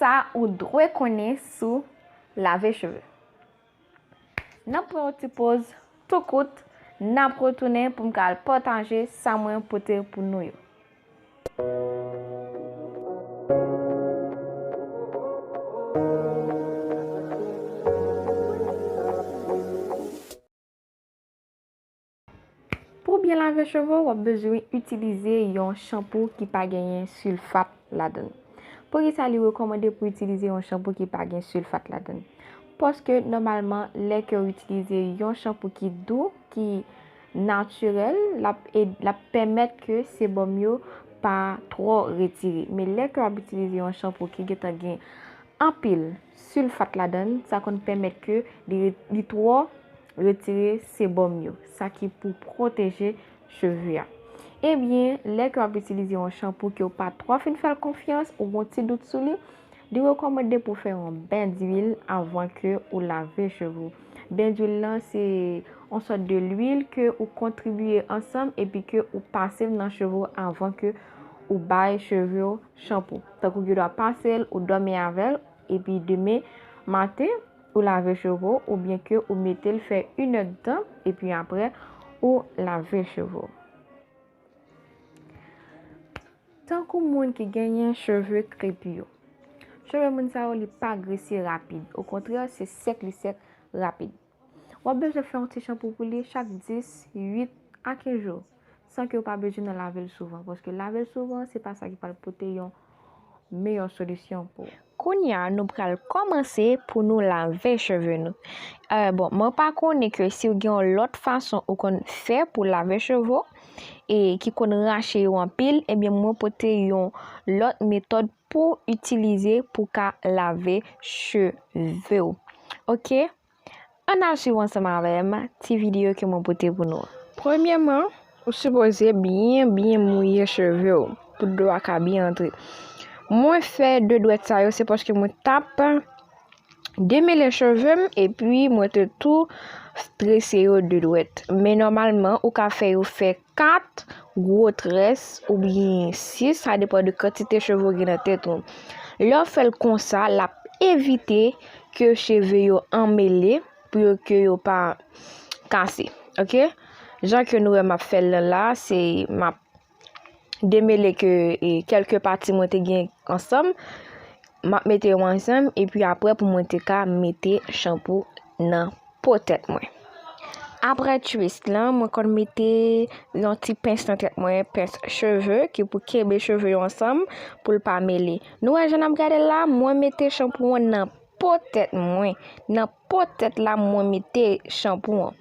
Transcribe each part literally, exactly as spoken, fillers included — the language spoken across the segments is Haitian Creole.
Sa ou dwe konnen sou lave cheve. N ap pran yon ti poz tou kout, n ap retounen pou m ka al pataje sa mwen pote pou nou yo. Pou byen lave cheve w, w ap bezwen itilize yon chanpou ki pa genyen silfat ladan l. Poukisa li rekòmande pou itilize yon chanpou ki pa gen silfat ladan l? Paske nòmalman, lè ke w itilize yon chanpou ki dou, ki natirèl, l ap ed-, l ap pèmèt ke sebòm yo pa twò retire. Men lè ke w ap itilize yon chanpou ki gentan gen anpil silfat ladan l, sa konn pèmèt ke li, li twò retire sebòm yo, sa ki pou pwoteje cheve a. Ebyen, lè ke w ap itilize yon chanpou ke w pa twò fin fè l konfyans, ou gon ti dout sou li, li rekòmande pou w fè yon ben dwil avan ke ou lave cheve w. Ben dwil lan, se yon sòt de lwil ke ou kontribye ansanm epi ke ou pase l nan cheve w avan ke ou bay cheve w chanpou. Tankou gen dwa pase l, ou dòmi avè l, epi demen maten, ou lave cheve w, oubyen ke ou mete l fè inèdtan, epi apre, ou lave cheve w. Tankou moun ki genyen cheve krepi yo. Cheve moun sa yo, li pa grese rapid. Okontrè, se sèk li sèk rapid. W ap bezwen fè yon ti chanpou pou li chak dis, uit a kenz jou, san ke w pa bezwen nan lave l souvan, paske lave l souvan, se pa sa ki pral pote yon meyè solisyon pou ou. Kounye a, nou pral kòmanse pou nou lave cheve nou. Eh, bon, mwen pa konnen ke si w gen yon lòt fason ou konn fè pou lave cheve w, e ki konn rache yo anpil, ebyen, mwen pote yon lòt metòd pou itilize pou ka lave cheve w. Oke? Ann al swiv ansanm avè m ti videyo ke mwen pote pou nou an. Premyèman, ou sipoze byen, byen mouye cheve w pou dlo a ka byen antre. Mwen fè de dwèt sa yo, se paske mwen t ap demele cheve m, epi mwen te tou trese yo de dwèt. Men nòmalman, ou ka fè yo fè kat gwo très oubyen sis, sa depann de kantite cheve w gen nan tèt ou. Lè w fè l konsa, l ap evite ke cheve yo anmele pou yo, ke yo pa kase. Oke? Jan ke nou wè m ap fè l lan la, se m ap demele ke, e, kèlke pati mwen te gen ansanm, m ap mete yo ansanm, epi apre pou mwen te ka mete chanpou nan po tèt mwen. Apre twist lan, mwen konn mete yon ti pens nan tèt mwen, pens cheve, ki pou kenbe cheve yo ansanm, pou l pa mele. Nou wè jan n ap gade l la, mwen mete chanpou an nan po tèt mwen. Nan po tèt la, mwen mete chanpou an.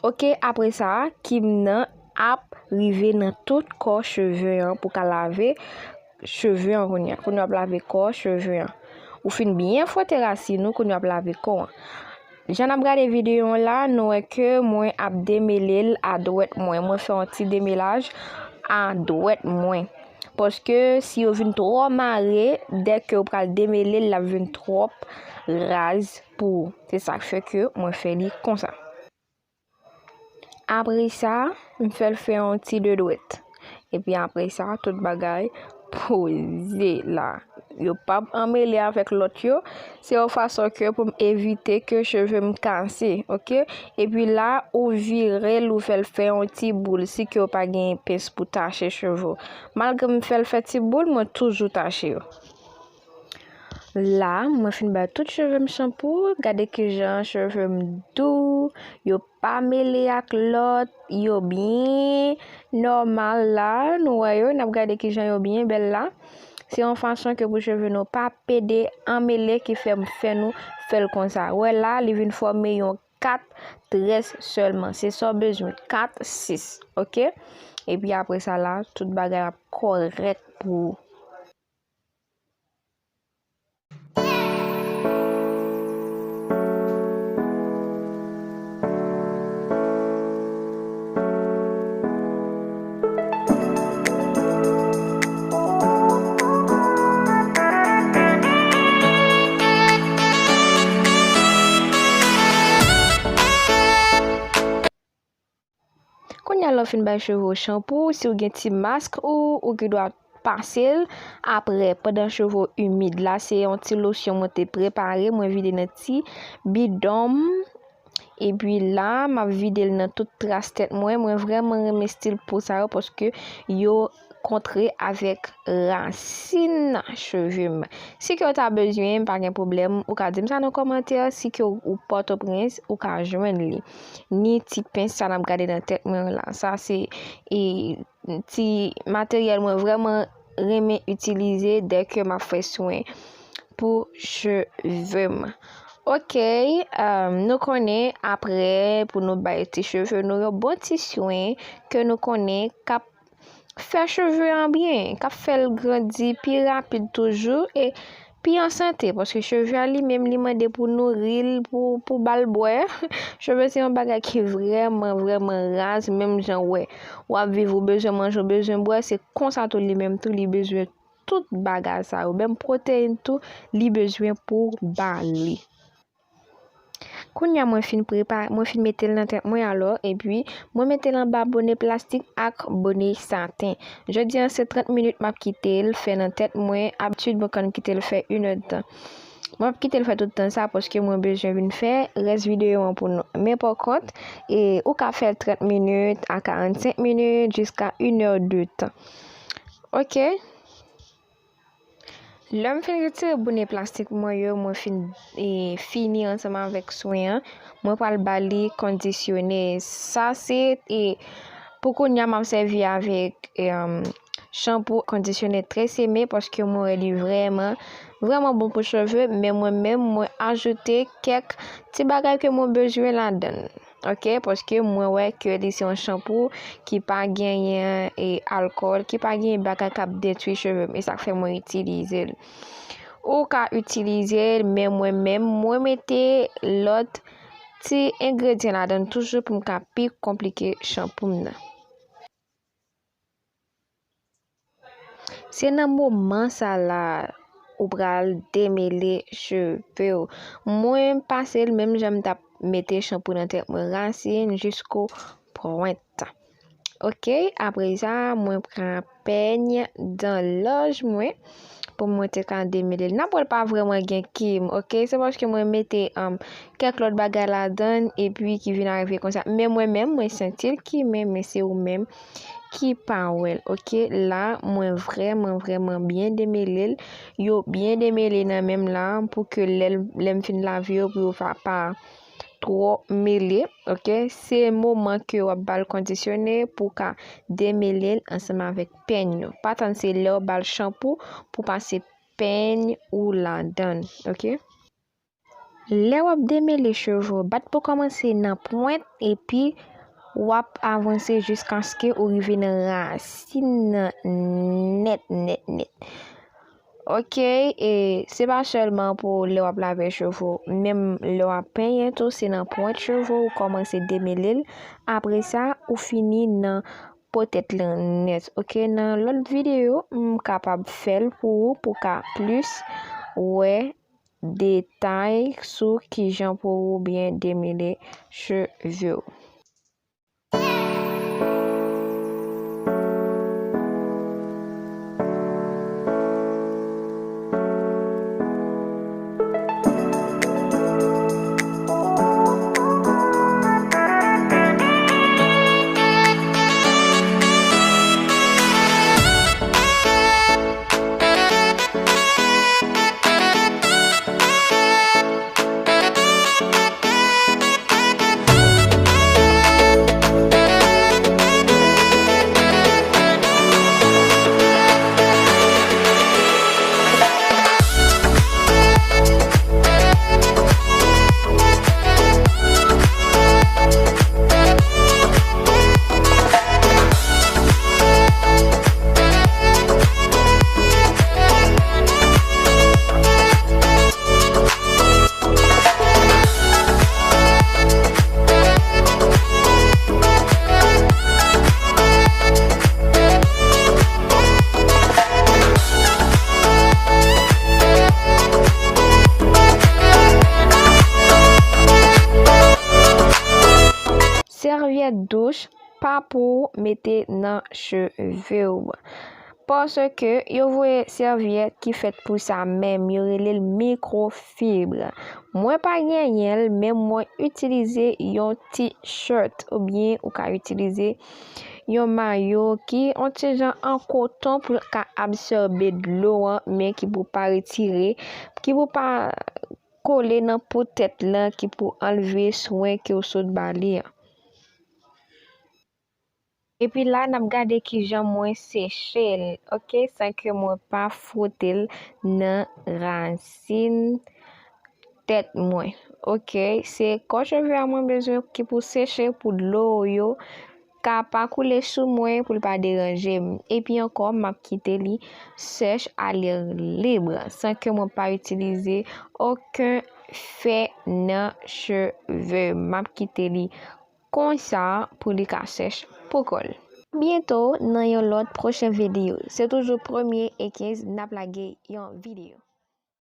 Oke, apre sa, kim nan ap rive nan tout kò cheve an pou ka lave cheve an kounye a. Kounye a w ap lave kò cheve an. Ou fin byen fwote rasin ou, kounye a w ap lave kò an. Jan n ap gade videyo an la, nou wè ke mwen ap demele l a dwèt mwen. Mwen fè yon ti demelaj a dwèt mwen. Paske si yo vin twò mare, dèke ou pral demele l, l ap vin twòp raz pou ou. Se sa k fè ke mwen fè li konsa. Apre sa, m fè l fè yon ti de dwèt. Epi apre sa, tout bagay poze la. Yo p ap anmele avèk lòt yo. Se yon fason ke pou m evite ke cheve m kase, oke? Epi la, ou vire l, ou fè l fè yon ti boul, si ke w pa gen pens pou tache cheve w. Malgre m fè l fè ti boul, mwen toujou tache yo. La, mwen fin bay tout cheve m chanpou. Gade kijan cheve m dou, yo pa mele ak lòt, yo byen nòmal la. Nou wè yo, n ap gade kijan yo byen bèl la. Se yon fason ke pou cheve nou pa pede anmele ki fè m fè nou fè l konsa. Wè la, li vin fòme yon kat très sèlman. Se sa w bezwen, kat, sis, oke? Epi apre sa la, tout bagay ap kòrèk pou ou. Kounye a, lè w fin bay cheve w chanpou, si w gen ti mask ou, ou gen dwa pase l. Apre, pandan cheve w imid la, se yon ti losyon mwen te prepare, mwen vide nan ti bidon m. Epi la, m ap vide l nan tout tras tèt mwen. Mwen vrèman renmen stil po sa yo paske yo kontre avèk rasin cheve m. Si ke w ta bezwen, pa gen pwoblèm, ou ka di m sa nan kòmantè. Si ke w Pòtoprens, ou ka jwenn li. Ni ti pens sa n ap gade nan tèt mwen la. Sa se, e, ti materyèl mwen vrèman renmen itilize dèke m ap fè swen pou cheve m. Ok, um, nou konnen apre pou nou bay ti cheve nou yon bon ti swen ke nou konnen k ap fè cheve an byen, k ap fè l grandi pi rapid toujou e pi an sante, paske cheve a li menm li mande pou nouri l, pou, pou ba l bwè. Cheve se yon bagay ki vrèman, vrèman raz, menm jan w wè w ap viv, ou bezwen manje, ou bezwen bwè, se konsa tou li menm tou, li bezwen tout bagay sa yo, menm pwoteyin tou, li bezwen pou ba li. Kounye a mwen fin prepa-, mwen fin mete l nan tèt mwen alò, epi mwen mete l anba bone plastik ak bone saten. Jodi a se trant minit m ap kite l fè nan tèt mwen, abitid mwen konn kite l fè inèdtan. Mwen p ap kite l fè tout tan sa paske mwen bezwen vin fè rès videyo an pou nou. Men pa kont, e, ou ka fè l trant minit a karannsenk minit jiska inèdtan. Ok. Lè m fin retire bone plastik mwen yo, mwen fin, e, fini ansanm avèk swen an, mwen pral ba li kondisyone. Sa se, e, pou kounye a m ap sèvi avèk, e, chanpou kondisyone Tresemme paske mwen wè li vrèman, vrèman bon pou cheve, men mwen menm, mwen ajoute kèk ti bagay ke mwen bezwen ladan l. Ok, paske mwen wè ke li se yon chanpou ki pa genyen, e, alkòl, ki pa genyen bagay k ap detwi cheve m. E sa k fè mwen itilize l. Ou ka itilize l, men mwen menm, mwen mete lòt ti engredyan ladan l toujou pou m ka pi konplike chanpou m nan. Se nan moman sa la ou pral demele cheve w. Mwen pase l menm jan m t ap mete chanpou nan tèt mwen, rasin jisko pwent. Ok, apre sa, mwen pran pèny dan lòj mwen pou mwen te ka demele l. N ap wè l pa vrèman gen kim, ok? Se paske mwen mete, um, kèk lòt bagay ladan l epi ki vin arive konsa. Men mwen menm, mwen santi l kimen, men se ou menm ki pa wè l, ok? La, mwen vrèman, vrèman byen demele l. Yo byen demele nan men m la pou ke lè l, lè m fin lave yo pou yo pa, pa twò mele, ok? Se moman ke w ap ba l kondisyone pou w ka demele l ansanm avèk pèny yo. Pa tann se lè w ba l chanpou pou pase pèny ou ladan l, ok? Lè w ap demele cheve w, bat pou kòmanse nan pwent epi w ap avanse jiskaske ou rive nan rasin nan nèt, nèt, nèt. Ok, e se pa sèlman pou lè w ap lave cheve w, menm lè w ap penyen tou, se nan pwent cheve w ou kòmanse demele l. Apre sa, ou fini nan po tèt lan nèt. Ok, nan lòt videyo, m kapab fè l pou ou, pou w ka plis wè detay sou kijan pou ou byen demele cheve w. Sèvyèt douch pa pou mete nan cheve w. Paske yo voye sèvyèt ki fèt pou sa menm, yo rele l mikwofib. Mwen pa genyen l, men mwen itilize yon t-shirt oubyen ou ka itilize yon mayo ki yon ti jan an koton pou l ka absòbe dlo an, men ki pou pa retire, ki pou pa kole nan po tèt lan, ki pou anlve swen ke w sot ba li an. Epi la, n ap gade kijan mwen seche l, oke, san ke mwen pa fwote l nan rasin tèt mwen. Oke, se kò cheve a mwen bezwen ki pou seche pou dlo yo ka pa koule sou mwen, pou l pa deranje m. Epi ankò, m ap kite li sèch a lè lib, san ke mwen pa itilize okenn fè nan cheve m. M ap kite li konsa pou li ka sèch pou kò l. Byento nan yon lòt pwochen videyo. Se toujou premye e kenz n ap lage yon videyo.